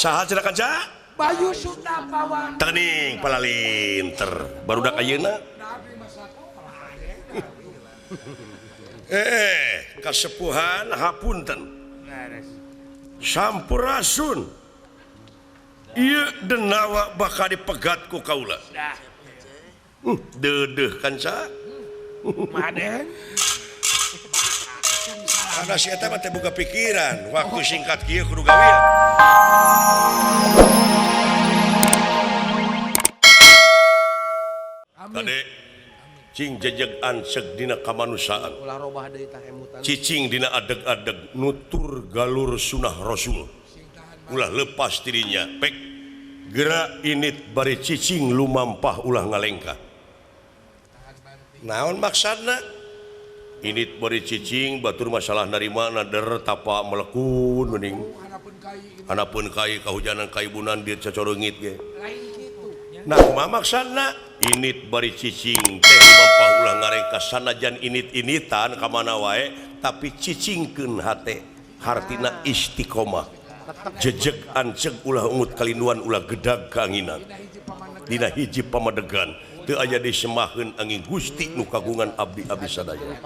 Saha cenah kanca? Bayu Sutapawan. Tening palalinter barudak ayeuna. Kasepuhan hapunten. Sampurasun. Ieu denawa bakal dipegat ku kaula. Deudeuh kanca. Maden. Karena si eta mah teh boga pikiran, waktu singkat kieu kudu gawean. Kade cing jejeg anseg dina kamanusiaan. Ulah robah deui tah emutan. Cicing dina adeg-adeg nutur galur sunah Rasul. Ulah lepas dirinya, pek gerak init bari cicing lumampah ulah ngalengkah. Naon maksudna? Init bari cicing batur masalah narima nader tapa melekun mending. Hanapun kai kahujanan kaibunan dia cacorengit ge. Nah kumaha maksudna? Init bari cicing teh lumampah ulah ngarengkah sanajan init-initan ka mana wae tapi cicingkeun hate hartina istiqomah. Jejeg anceg ulah ungut kalinduan ulah gedag kaanginan. Dina hiji pamadegan teu aya disemaheun angin Gusti nu kagungan abdi-abdi sadaya.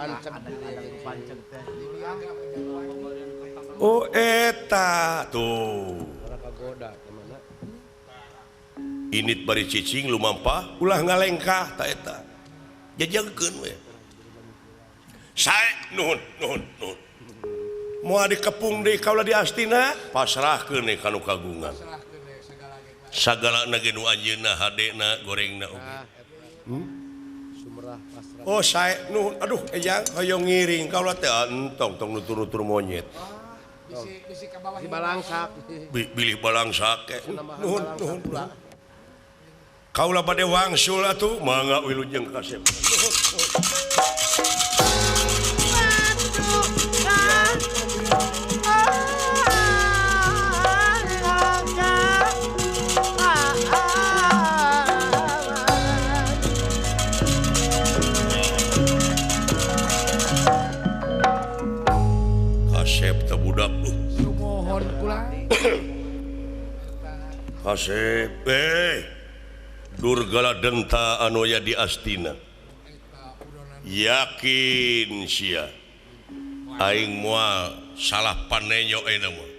Oh eta tuh. Init bari cicing lumampah ulah ngalengkah ta eta. Jejegkeun we. Sae nuhun nuhun nuhun. Moal dikepung deui kaula di astina pasrahkeun we ka nu kagungan. Sagalana ge nu anjeunna hadena gorengna oge. Oh sae nuhun aduh ejang hoyong ngiring kaula teh entong tong nutur-nutur monyet. Bisi ka bawah di balangsak. Bilih balangsak nuhun nuhun. Kaula bade wangsul atuh mangga wilujeng kasep. Kasep teh budak duh. Sumuhun kula. Kasep Durgala denta anu aya di astina. Yakin sia aing moal salah panenyo ayeuna mah.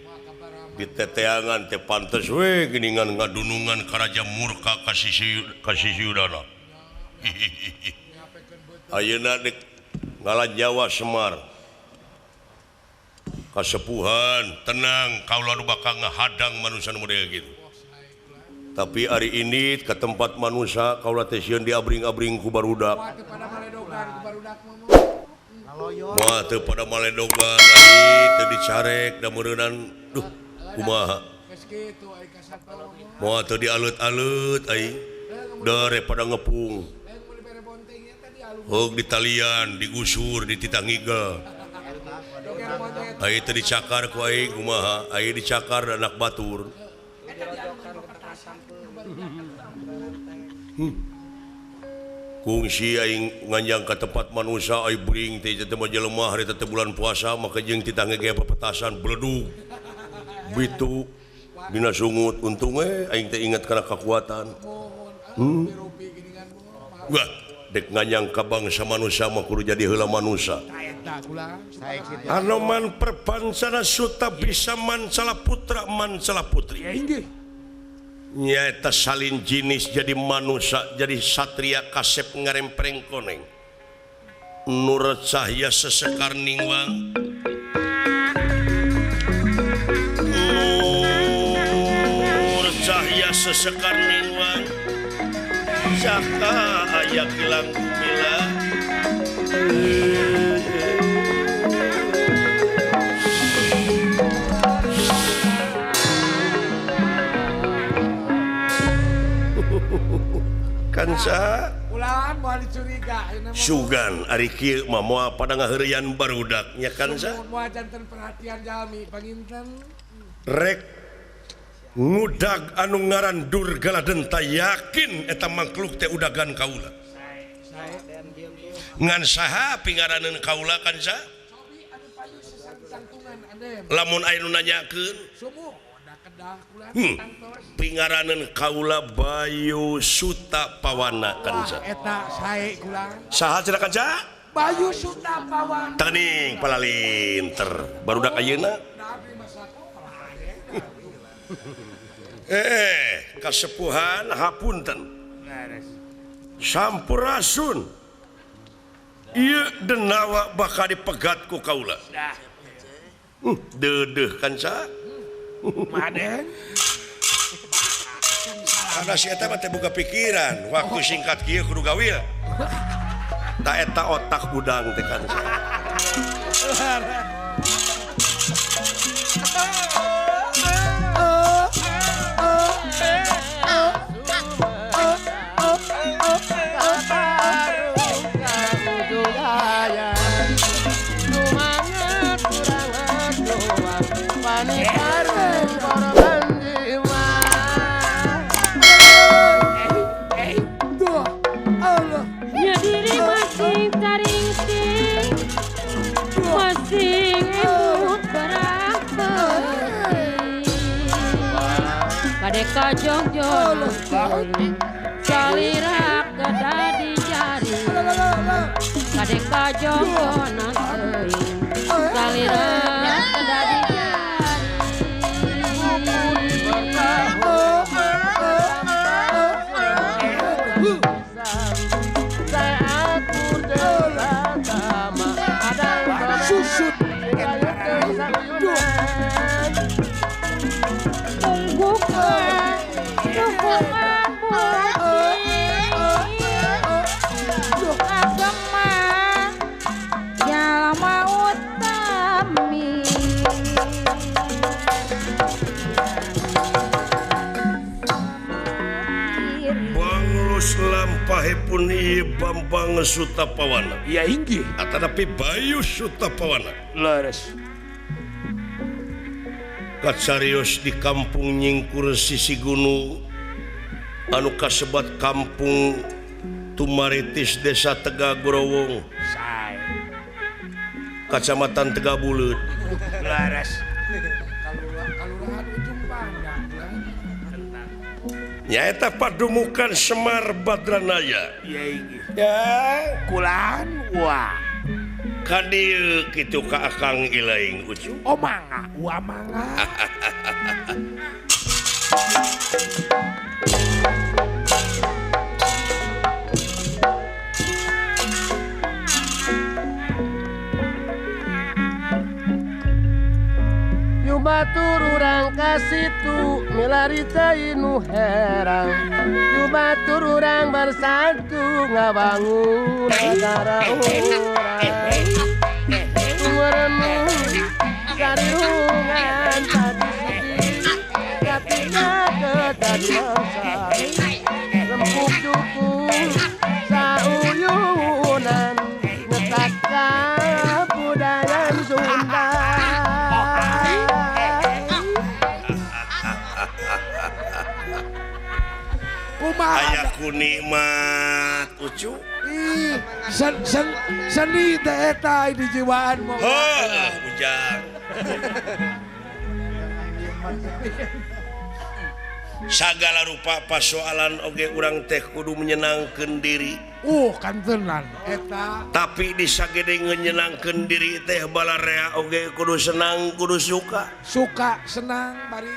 Diteteangan teh pantes we geuningan ngadunungan ka Raja Murka ka Sisiyudana. Ayeuna dek ngalah Jawa Semar. Kasepuhan tenang kaula nu bakal ngahadang manusia nu model kitu. Tapi hari ini ke tempat manusia kaula teh sieun diabring-abring ku barudak. Moal teu pada maledogan ari teu dicarek da meureunan duh kumaha. Moal teu dialeut-aleut ai daripada ngepung. Heug ditalian, digusur, dititah ngigel. Ai teu dicakar ku aing kumaha, ai dicakar anak batur. Kungsi aing nganjang ka tempat manusia ai beuring teh teh mah jelema hari teh bulan puasa maka jeung titah ngege pepetasan bledug bitu dina sungut untung we aing teh ingat kana kakuatan. Wah dek nganjang ka bangsa manusia mah kudu jadi heula manusia. Anoman perbangsana suta bisa mancala putra mancala putri. Nyaeta salin jinis jadi manusia jadi satria kasep ngarempreng koneng nur cahya sesekar ningwang nur cahya sesekar ningwang caka aya kilang gumila. Kansa ulah moal dicuriga sugan ari kieu mah moal pada ngaheureuyan barudak nya kansa moal janten perhatian jalmi panginten rek ngudag anu ngaran Durgala Denta yakin eta makhluk teh udagan kaula ngan saha pingaraneun kaula kansa lamun aya nu nanyakeun Pingaranan kaula Bayu Suta Pawana kanca. Eta sae kula. Saha cenah kanca? Bayu Suta Pawana. Tening palalinter. Barudak ayeuna. Kasepuhan hapunten. Sampurasun. Ieu denawa bakal dipegat ku kaula. Deudeuh kanca. Maden. Karena si eta mah teh boga pikiran, waktu singkat kieu kudu gawil. Ta eta otak udang teh kanca. Kadeka jongjon salira kedah dicari. Kadeka jongjon salira kedah dicari. Susut lampahipun ieu Bambang Sutapawana. Ya inggih. Atanapi Bayu Sutapawana. Leres. Kacarios di kampung Nyingkur sisi gunung anu kasebat kampung Tumaritis Desa Tegagorowong. Sae. Kacamatan Tegabuleut. Leres. Kalurahan Ujung Pandang. Nyaeta padumukan Semar Badranaya. Ya inggih. Ya, kulan wah. Ka dieu kitu ka Akang Ilaing Ucu. Oh mangga, wah mangga. Batur urang ka situ milari teu nu herang. Yu batur urang bersatu ngabangun negara urang. Merenung sarirungan tadi sedih katina ketadi mangsa. Rempuk cukup sauyunan ngetak kabudayan Sunda. Aya ku nikmat Ucu. Ih, seni teh eta di jiwaan mah. Heuh, ujang. Sagala rupa pasoalan oge urang teh kudu menyenangkeun diri. Kantenan eta. Tapi di sagede nyenangkeun diri teh balarea oge kudu senang, kudu suka. Suka, senang bari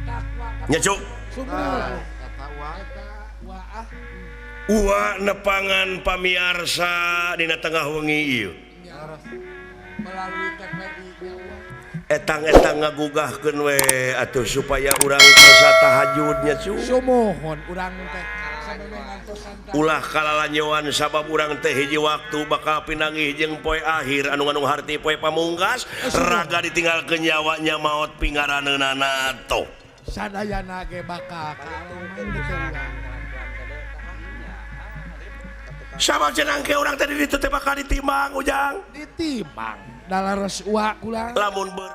takwa. Nya Cuk. Sumur. Uwa nepangan pamiarsa dina tengah wengi ieu. Melalui TPI etang-etang ngagugahkeun we atuh supaya urang kersa tahajudnya cu. Sumuhun urang teh samemeh ngantosan. Ulah kalalanyoan sabab urang teh hiji waktu bakal pinanggih jeung poe akhir anu ngandung harti poe pamungkas raga ditinggalkeun nyawanya maot pingaraneunana toh. Sadayana ge bakal Sabab cenah ke urang teh di ditu teh bakal ditimbang ujang. Ditimbang. Dalares uak kula. Lamun ber